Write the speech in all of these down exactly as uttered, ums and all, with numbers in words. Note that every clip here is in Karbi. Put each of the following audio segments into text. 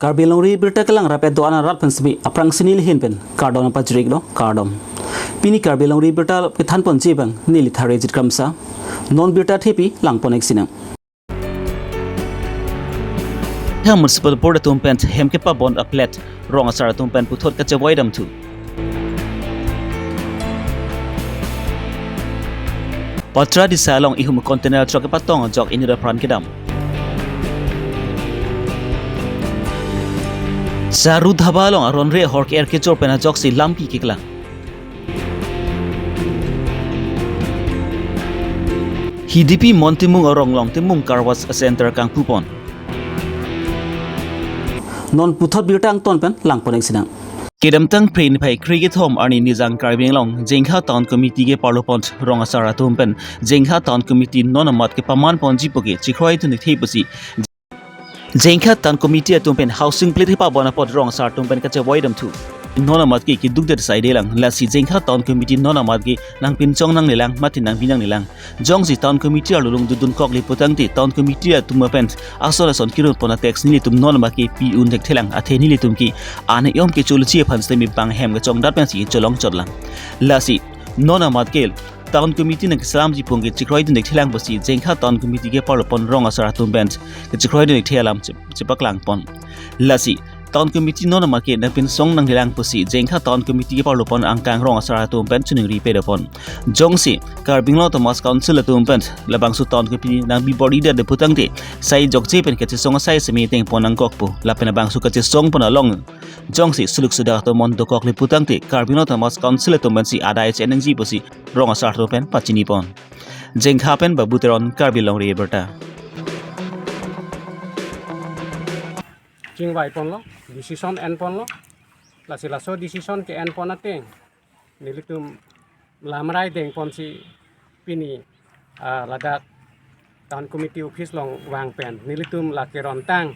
Karbi Longri Abirta kelang rapet do-an arat pen simi aphrangsi neli ahin pen kardom pajirlo, kardom. Pini Karbi Longri Abirta kethan ponji abang neli Tharejit Kramsa. Non birta thepi lang pon-ik sinang. Thang Municipal Board atum pen hem kepabon a-plate rong asar atum pen puthot kachevoi damthu. Patra Disa along ihum container truck kepatong ajok inut apran kedam. Charu Dhaba along aron re ahor ke-er kejor pen ajoksi lampi keklang. Hidipi Mon Timung arong along Timung Car Wash Center kangpupon. Non puthot birta angton pen lang pon-ik sinang. Kedamtang Phre niphai kre-kethom arni nijang Karbi Anglong Jengkha Town Committee keparlopon rong asar atum pen Jengkha Town Committee non amat kepaman ponji pu ke chekroidun-ik the pusi Jengkha Town Committee atum pen housing plate kepabon apot rong asar atum pen kachevoi damthu. Non amat ke keduk det saidelang, lasi Jengkha Town Committee non amat ke nangpinchong nangnelang, mate nangbi nangnelang. Jongsi Town Committee arlo lung dudunkokle putangte Town Committee atum pen ason ason kirun pon a-tax nelitum non amat ke pi un thekthelang, athe nelitum ke an yom kecholochi aphan sitame bang hem kachongdat pensi cholongchotlang. Lasi non amat ke Town Committee nangkeselamji pu ke chekroidun-ik thelang pusi Jengkha Town Committee keparlopon rong asar atum pen kachekroidun-ik the alam che-, chepaklang pon. Lasi Town Committee non amat ke nangpinchong nangnelang pusi Jengkha Town Committee keparlopon angkang rong asar atum pen choningri pado pon. Jongsi Karbi Anglong Autonomous Council atum pen labangso Town Committee nangbi bor-idet putangte sai jokje pen kachesong asai semi teng pon nangkok pu. Lapen labangso kachesong pon along jongsi suluk sudak atum mon dokokle putangte Karbi Anglong Autonomous Council atum pensi adai chenangji pusi rong asar atum pen pachini pon. Jengkha pen Babu Teron, Karbi Longri Abirta. Chingvai ponlo, decision en ponlo. Lasi laso decision ke-en pon ateng nelitum lamrai deng ponsi pini, ah, ladak Town Committee office along vang pen nelitum la kerontang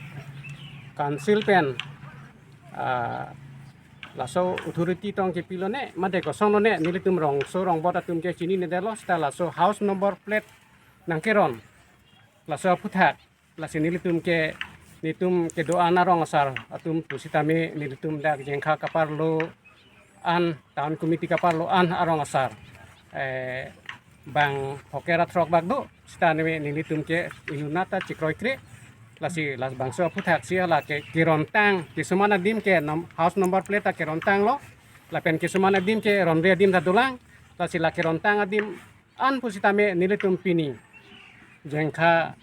council pen, ah, laso authority tong kepilone, mate kosonlone, nelitum rongso rongbot atum ke chininedetlo, seta laso house number plate nangkeron. Laso aphuthak lasi nelitum ke, nelitum kedo-an arong asar atum pusitame nelitum dak Jengkha kaparlo an, Town Committee kaparlo an arong asar, eh, bang hoker athrok bak do, sitame nelitum ke inut ta chekroikre. Lasi labangso aphuthak si la ke kerontang, kisuman adim ke nom-, house number plate ta kerontanglo, lapen kisuman adim ke ronre adim ta dolang. Lasi la kerontang adim an pusitame nelitum pini Jengkha,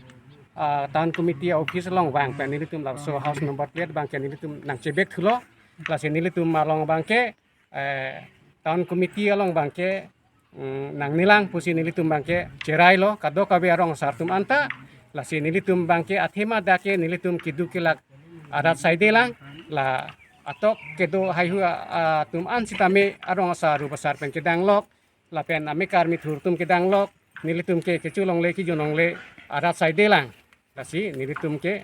ah, Town Committee office along vang pen nelitum laso house number plate abang ke nelitum nangchebek thulo. Lasi nelitum along abang ke, eh, Town Committee along abang ke, mm, nangnelang pusi nelitum abang ke cherailo, kadokave arong asar atum anta. Lasi nelitum abang ke athema dak ke nelitum keduk kelak arat saidelang, la atok kedo haihui, ah, atum an sitame arong asar rup asar pen kedanglok, lapen amekar mithur atum kedanglok, nelitum ke kecholongle kejunlongle arat saidelang. Lasi nelitum ke,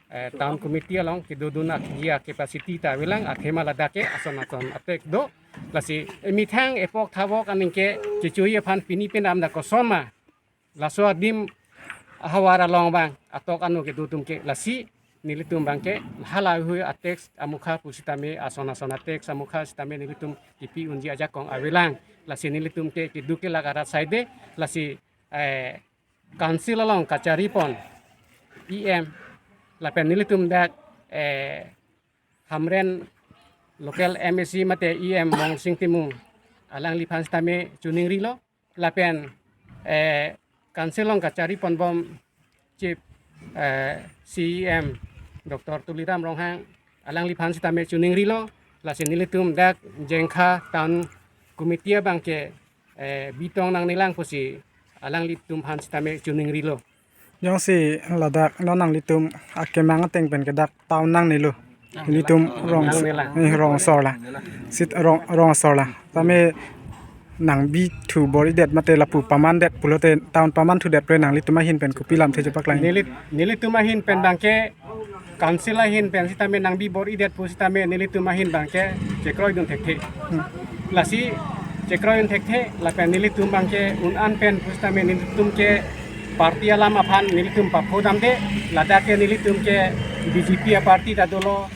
eh, Town Committee along kedodun akhia capacity ta avelang, athema ladak ke ason ason atek do. Lasi emethang epok thavok aning ke kechoji aphan pini penam dak koson ma, laso adim ahavar along abang atok ano kedo atum ke, lasi nelitum abang ke hala hui a-tax amukha pusitame, ason ason a-tax amukha sitame nelitum kipi unji ajakong avelang. Lasi nelitum ke keduk kelak arat saide, lasi, eh, council along kachari pon E M, lapen nelitum dak, eh, Hamren local M A C mate E M Mongsing Timung alangliphan sitame choningrilo, lapen, eh, council along kachari ponbom Chief, eh, C E M Doctor Tuliram Ronghang alangliphan sitame choningrilo, lasi nelitum dak Jengkha Town Committee abang ke, eh, bitong nangnelang pusi alanglitum aphan sitame choningrilo. Jongsi ladak non nanglitum akemang ateng pen ke dak town nangnelo. Nelitum rong, nangnelang. Eh, rong asor la. Sit rong, rong asor la. Tame nangbi thu bor-idet mate lapu pamandet pulote town pamanthudet pre nanglitum ahin pen kopi lamthe chepaklang? Nelit-, nelitum ahin pen abang ke council ahin pen sitame nangbi bor-idet pusitame nelitum ahin abang ke chekroidun thekthe. Hmm. Lasi chekroidun thekthe, lapen nelitum abang ke un-an pen pusitame nelitum ke party alam aphan nelitum paphodamde, ladak ke nelitum ke B J P a-party ta dolo,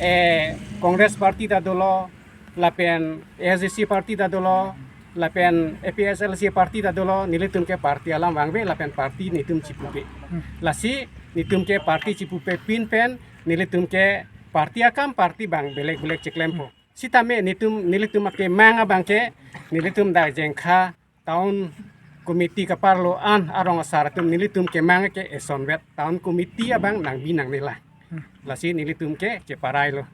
eh, Congress party ta dolo, lapen A S D C party ta dolo, lapen A P H L C party ta dolo, nelitum ke party alam vangve, lapen party netum chipupe. Lasi netum ke party chipupe pin pen, nelitum ke party akam party abang belek belek chiklempo. Sitame netum, nelitum akemang abang ke, nelitum dak Jengkha town committee kaparlo an arong asar atum nelitum kemang ke esonvet, town committee abang nangbi nangnela. Lasi nelitum ke cheparailo.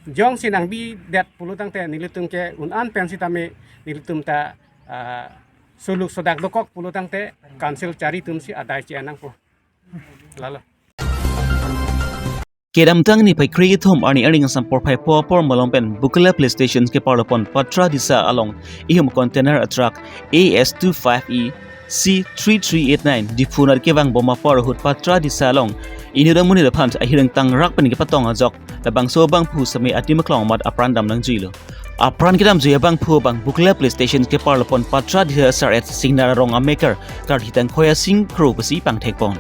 Jongsi nangbidet pulo tangte nelitum ke un-an pen sitame nelitum ta, ah, suluk sodak dokok pulo tangte council chari atumsi adai che-en nangpo. Lalo. Kedamtang niphai kre-ithom arni arni kangsam porphai pho apor malom pen Bokula Police Station keparlo pon Patra Disa along ihum container a truck A S two five E C three three eight nine Diphu nat kevang bom apor ahut Patra Disa along inut amonit aphan ahireng tangrak pen kepatong ajok labangso abangphu sitame adim aklong amat apran dam nangjuilo. Apran kedamjui abangphu abang Bokula Police Station keparlo pon Patra Disa asar et Singnar arong amekar Karli Tangkhoi Asingkro pusi pangthek pon.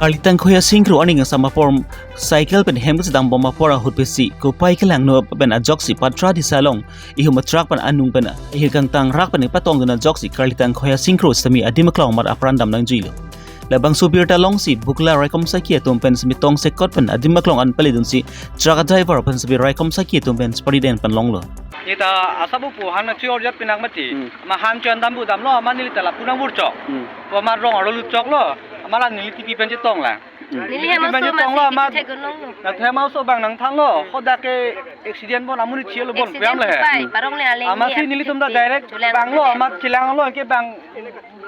Karli Tangkhoi Asingkro arni kangsam apor cycle pen hem kesedam bom apor ahut pusi kopai kelangno pen ajoksi Patra Disa along ihum a truck pen anung pen ahireng tangrak pen patong dun ajoksi Karli Tangkhoi Asingkro sitame adim aklong amat apran dam nangjuilo. Labangso abirta alongsi Bokula raikom saki atum pen sitame tongsekot pen adim aklong an pale dunsi truck driver pen sitame raikom saki atum pen chepari den pen longlo. Neta asap pu han na chior jat pinak mati. Hmm. Ma han chon dam bu damlo, ama neli ta lapu nang burchok. Hmm. Ko ma rong arlo lutchoklo, ama la neli T P pen chetong la. Hmm. Neli hem T P pen oso chetong lo, masi ama thek gunong lo. Na hem oso abang nangthanlo, hodak ke accident bon amonit chelo bon. Accident puyam le he. Pai, parong le aleng. Ama si nelitum ta direct banglo, ama chelanglo ke bang.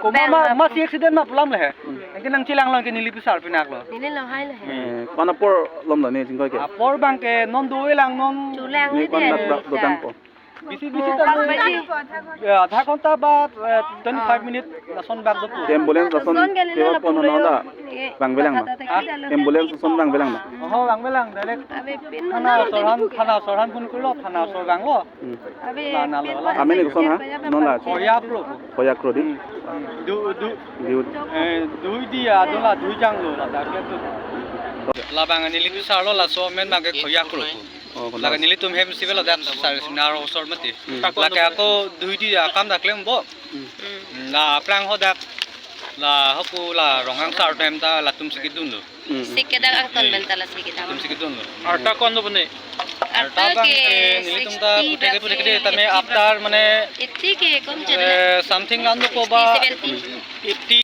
Ko ma, ma, masi accident ma pulam le he. Anke nangchelanglo ke neli pusar pinaklo. Neli lo hai le he. Eh, ko-an apor lom lo ne chingkoi ke? Apor abang ke non do-elang non. Chulang ne ko-an dia. Dak do tangpo. Bisi bisi ta. Pas baji. Ya, adha ghonta ba, eh, twenty-five minute lason bak do pu. Ambulance lason lason ke le kewa lo pon pulo non yo. Da. Ke vangvelang ma. Kata kata. Ha? Ambulance lason vangvelang ma. Oho, vangvelang direct. Abe pin thana mana sorhan, tadi thana sorhan phone kurlo, thana sor vanglo. Hmm. Abe la na lo pin la. Amen koson ha? Non la. Khoya Kro. Khoya Kro di. Hmm. Du, du. Di. Eh, dui di ya, do la dui jang lo la dak ke tu. Labang neli pusarlo laso amen abang ke Khoya Kro. Oh, kono. Lake nelitum hem si avelo dak sar Singnar osor mati. Hmm. Lake ako dui di akam dak klem bo. Hmm. La aphrang hodak la hoko la Ronghang sar hem ta latum si kedunlo. Hmm. Si kedang angton benta la si kedang. Latum si kedunlo. Arta ko-an do bene? Arta arta abang ke, eh, nelitum ta sixty puthek ke puthek ke tame after mane eighty ke kon chede. Eh, something la an do ko ba. Sixty, seventy. Eighty.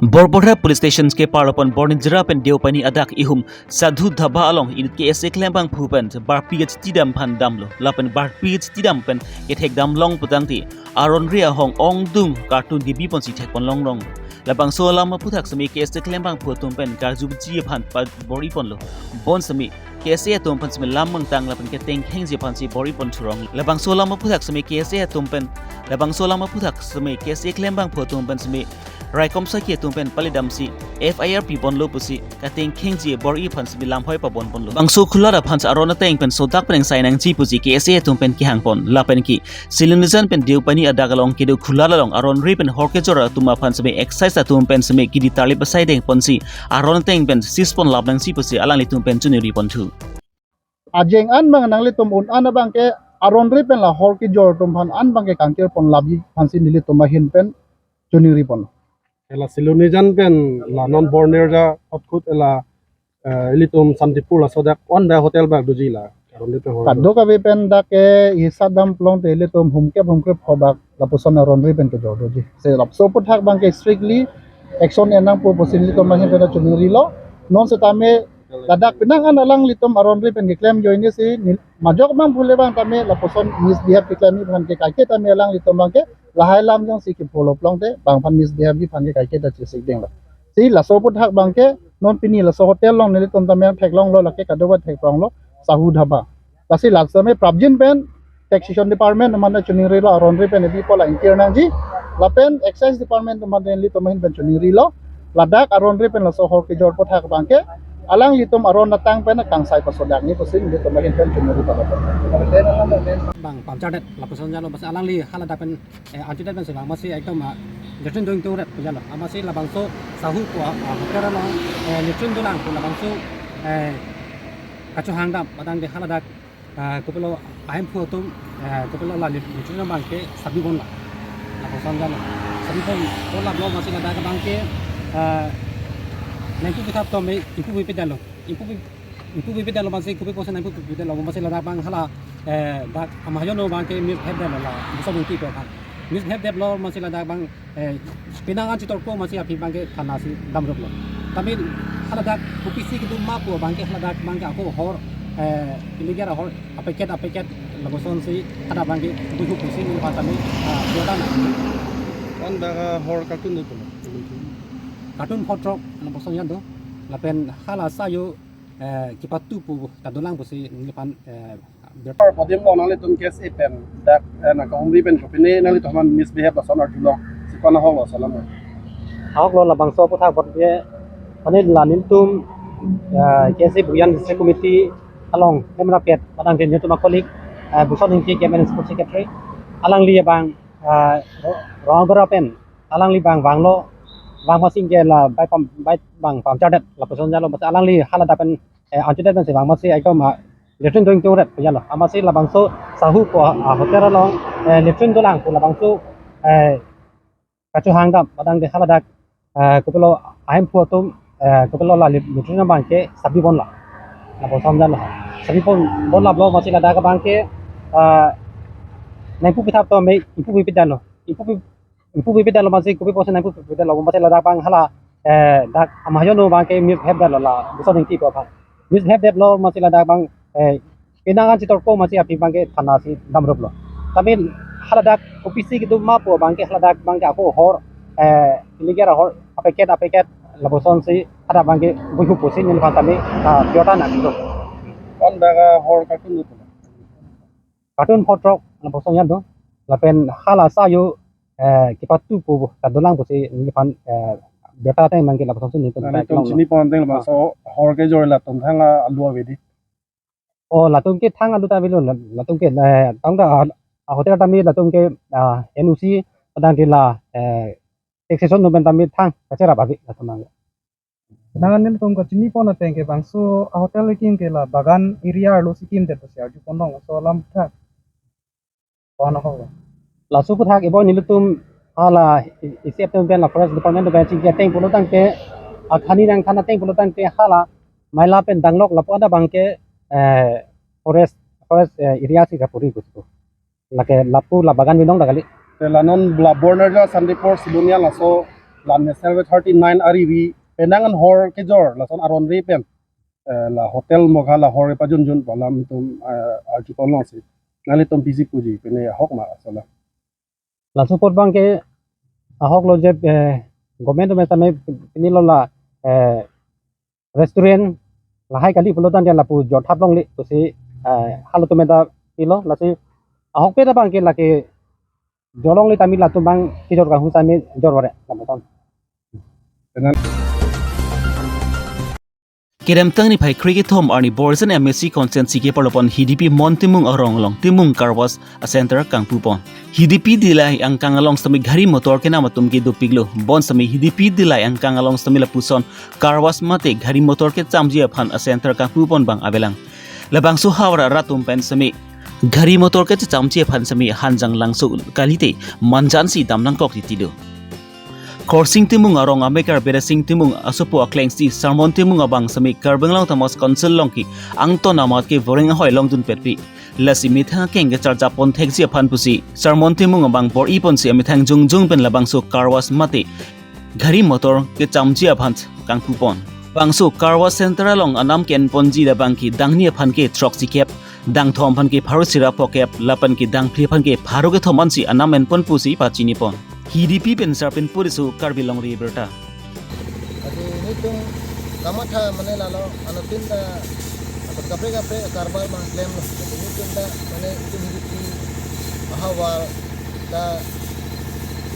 Borpatra Police Station keparlo pon Bornijra pen Deopani adak ihum Sadhu Dhaba along inut K S A keklem abangphu pen barpi kachiti dam aphan damlo. Lapen barpi kachiti dam pen kethek dam long pu tangte aron ri ahong ongdung carton kebi ponsi thek pon longlong. Labangso alam aphuthak sitame K S A keklem abangphu atum pen karju buji aphan pa bor-i ponlo. Bonsitame K S A atum aphan sitame lam mangtang lapen keteng khengji aphansi bor-i pon thurong. Labangso alam aphuthak sitame K S A atum pen, labangso alam aphuthak sitame K S A keklem abangphu atum pen sitame raikom saki atum pen pale damsi F I R pi ponlo pusi keteng khengji bor-i aphan sitame lamhoi pabon ponlo. Bangso khulat aphan aron ateng pen sodak pen engsai nangji pusi K S A atum pen kehang pon. Lapen ke Silonijan pen Deopani adak along kedo khulat along aron ri pen hor kejor atum aphan sitame excise atum pen sitame kidi tarlip asai deng ponsi aron ateng pen seize pon lap nangji pusi alanglitum pen choningri ponthu. Ajeng an abang nanglitum un-an abang ke aron ri pen la hor kejor atum aphan an abang ke kangkir pon lapji aphansi nelitum ahin pen choningri pon. Ela Silonijan pen la non Bornijra hotkhut ela, eh, ilitum Santipur laso dak on the hotel bak doji la aron ri pen hor. Kadokave pen dak ke hisap dam pulote ilitum humkep humkrep ho bak lapuson aron ri pen kejor doji. Se lapso aphuthak abang ke strictly action en nangpo pusi nelitum ahin pen choningrilo. Non sitame ladak penang an alanglitum aron ri pen keklem ajoine si neli majok abang phule abang tame lapuson misbehave keklem aphan ke kaike tame alanglitum abang ke lahai lam jongsi kipholo pulote bang aphan misbehave aphan ke kaike ta chesik denglo. Si laso aphuthak abang ke non pini laso hotel along nelitum tame theklonglo, lake kadokave theklonglo, Sadhu Dhaba. Lasi laso tame prapjin pen taxation department atum aphan choningrilo, aron ri pen ebi pola ingkir nangji. Lapen excise department atum aphan nelitum ahin pen choningrilo. Ladak aron ri pen laso hor kejor aphuthak abang ke alanglitum aron atang pen kangsai pasodak nangji pusi nelitum ahin pen choningri pon. Bang pamchardet lapuson jalo, amatsi alangli haladak pen, eh, anchotdet pensi bang amatsi ekdom, ah, latrine doingtungret pu jalo. Amatsi labangso Sahu pu, ah, hotel along, eh, latrine dolang pu labangso, eh, kachohang dam padang de haladak, eh, kopilo ahemphu atum, eh, kopilo la lat-, latrine abangke sabi ponlo. Lapuson jalo. Sabi pon, ponlaplo amatsi ladak abangke, eh, nangpu pithap tame ingpu pipedetlo. Ingpu pi-, ingpu pipedetlo amatsi kopi pusi nangpu pipedetlo amatsi ladak abang hala, eh, dak amahajon abangke misbehave detlo la, Bison Ingti pu aphan. Misbehave detlo amatsi ladak abang, eh, penang an chitorko amatsi aphi abangke thana si damruplo. Tame haladak kopisi kedo ma pu abangke haladak abangke ako hor, eh, illegal ahor apeket apeket lapuson si hadak abangke buhu pusi neli aphan tame, ah, biota na. Kon dak ahor kartun do pulo. Kartun photrok lapuson yan do. Lapen hala sayu, eh, kepatu pu ta dolang pusi neli aphan, eh, ber- Kodim lo nanglitum K S A pen dak, eh, nangkahumri pen kopine nanglitum aphan misbehave lason arjulo, si ko-an ahok lo salam. Ahok lo labangso aputhak apot ke, mane la nelitum, eh, K S A Bokajan District Committee along hem rapet padang ke nelitum a-colleague, eh, Bison Ingti, K M N Sports Secretary, alangli abang, eh, Ro-, Rongabera pen alangli abang vanglo, vang amatsi ke la bike pam, bike abang pamchardet lapuson jalo, amatsi alangli haladak pen, eh, anchotdet pensi bang amatsi ekdom, ah, latrine doingtungret pu jalo. Amatsi labangso Sahu pu, ah, hotel along, eh, latrine dolang pu labangso, eh, kachohang dam padang de haladak, eh, kopilo ahemphu atum, eh, kopilo la lat-, latrine abangke sabi ponlo. Lapuson jalo. Sabi pon, ponlaplo amatsi ladak abangke, eh, nangpu pithap tame ingpu pipedetlo. Ingpu pi-, ingpu pipedetlo amatsi kopi pusi nangpu pipedetlo amatsi ladak abang hala, eh, dak amahajon abangke misbehave detlo la, Bison Ingti pu aphan. Misbehave detlo amatsi ladak abang, eh, penang an chitorko amatsi aphi abangke thana si damruplo. Tame haladak kopisi kedo ma pu abangke haladak abangke ako hor, eh, illegal ahor apeket apeket lapuson si hadak abangke buhu pusi neli aphan tame, ah, biota na kedo. Kon dak ahor kartun do pulo. Kartun photrok lapuson yan do. Lapen hala sayu, eh, kepatu pu ta dolang pusi neli aphan, eh, biota ateng abangke lapuson si nelitum nanglitum chini pon ateng labangso hor kejor latum thang alu ave di. Oh, latum ke thang alu ta avelo, la-, latum ke, eh, tangda, ah, hotel tame latum ke, ah, N O C padang de la, eh, taxation atum pen tame thang kacherap ave latum abang. Nang nelitum kachini pon ateng ke bangso a-hotel kekim ke la bagan area arlo si kimdet pusi arju pon long, laso alam thak. Ko-an ahok lo. Laso aputhak ibo nelitum hala i-, isi atum pen la forest department pen chingki ateng pulo tangte, akhani nangthan ateng pulo tangte hala Maila pen Danglok lapu ada abangke, eh, forest, forest, eh, area si kapuri kusiku. Lake lapu la bagan binong dak kali. Te la non la Bornerja Sandipur Sidonia laso la National Highway thirty-nine arivi penang an hor kejor lason aron ri pen, eh, la hotel mokha la hor pajunjun pu alam itum, eh, arju pon long si. Nanglitum pisi puji pine ahok ma laso alam. Laso apot abangke ahok lo je, eh, government atum tame pini lo la, eh, restaurant lahai kali pulo tangte lapu jor thap longle pusi, eh, halatum ta pilo, lasi ahokpet abangke lake jor longle tame latum abang kejor kanghu tame jor vare lapuson. Dengan Kedamtang niphai kre-kethom arni Borjan M A C constituency keparlo pon Hidipi Mon Timung arong along Timung Car Wash a-center kangpu pon. Hidipi Dillai angkang along sitame gari motor kenam atum kedopiklo. Bonsitame Hidipi Dillai angkang along sitame lapuson car wash mate gari motor kechamji aphan a-center kangpu pon abang avelang. Labangso ahavar arat atum pen sitame gari motor kechechamji aphan sitame Hanjanglangso kalite manjansi dam nangkok titilo. Khorsing Timung arong amekar Bidya Sing Timung asopo akleng si Sermon Timung abang sitame Karbi Anglong Autonomous Council along ke angton amat ke voreng ahoi longdunpetpi. Lasi methang akeng kecharjap pon thekji aphan pusi Sermon Timung abang bor-i ponsi amethang jongjong pen labangso car wash mate gari motor kechamji aphan kangpu pon. Bangso car wash center along anam ke-en ponji labang ke dangni aphan ke throksikep, dangthom aphan ke pharo sira phokep, lapen ke dangphli aphan ke pharo kethom ansi anam en pon pusi pachini pon. Hidipi pen Sarpin Puriso, Karbi Longri Abirta. Adi nelitum kamatha mane lalo anuttin ta apat kaprek kaprek karbar abang klemlo. Adi nelitum ta mane itum Hidipi ahavar ta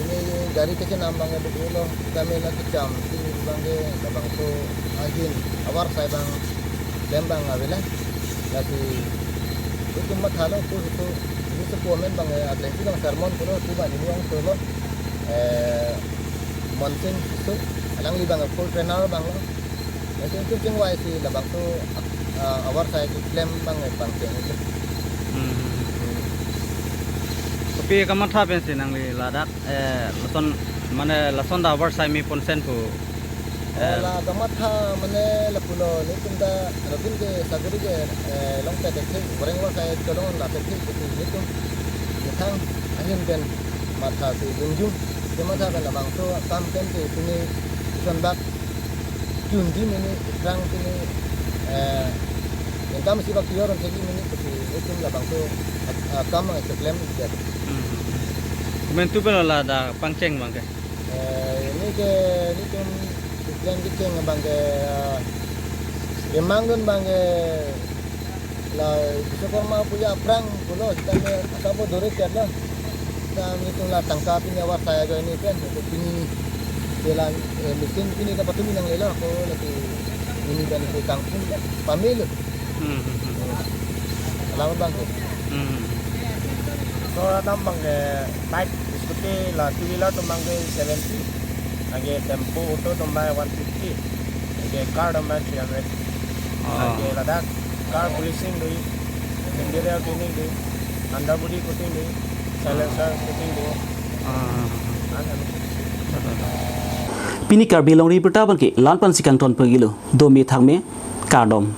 ini gari kechenam abang dolo kami la kecham si abang ke labangso ahin avarsai abang klem abang avelang. Lasi itum mathalo pu itum ini Comment abang, eh, akleng si abang sermon pulo, tu abang nini ong pulo, eh, Monsing Tisso, alangli abang full trainer abang lo. Nanglitum chingvai si labangso, ah, avarsai keklem abang, eh, pangcheng. Hmm. Kopi kamatha pensi nangli ladak, eh, lason, mane lason ta avarsai me ponsen pu. Eh, eh, la kamatha mane lapulo, nelitum ta, nelitum ke saguri ke, eh, longpet thekthe, goreng avarsai cholong la thekthe, nelitum methang ahin pen matha si jungjung, kematha pen labangso akam pen si pini ison bak junji mini, ikrang pini, eh, ningkan isi bak tiyor on thekji mini, kopi nelitum labangso ak-, akam abang keklem dia. Hmm. Komantu pen ladak pangcheng abang ke? Eh, neli ke, nelitum keklem kecheng abang ke, ah, kemangdun abang ke la Biswakarma Puja aphrang pulo, seta me asabo dore chet lo. Seta nelitum la tangka pini avarsai ajoine pen, itu pini ke la, eh, machine pini ta patumi nanglelo, ako lagi pini dan ke kangpung pamelo. Hmm, hmm, hmm. Alam abang ke. Hmm. So, alam abang ke bike, scooty, la two wheeler atum abang ke seventy. Lake tempo, auto atum abang one fifty. Lake car atum abang three hundred. Ah. Lake ladak car polishing do, interior cleaning do, underbody coating do, silencer coating do. Ah. An, an. Pini Karbi Longri Abirta abang ke la-an pensi kangton pagilo, dome thakme, kardom.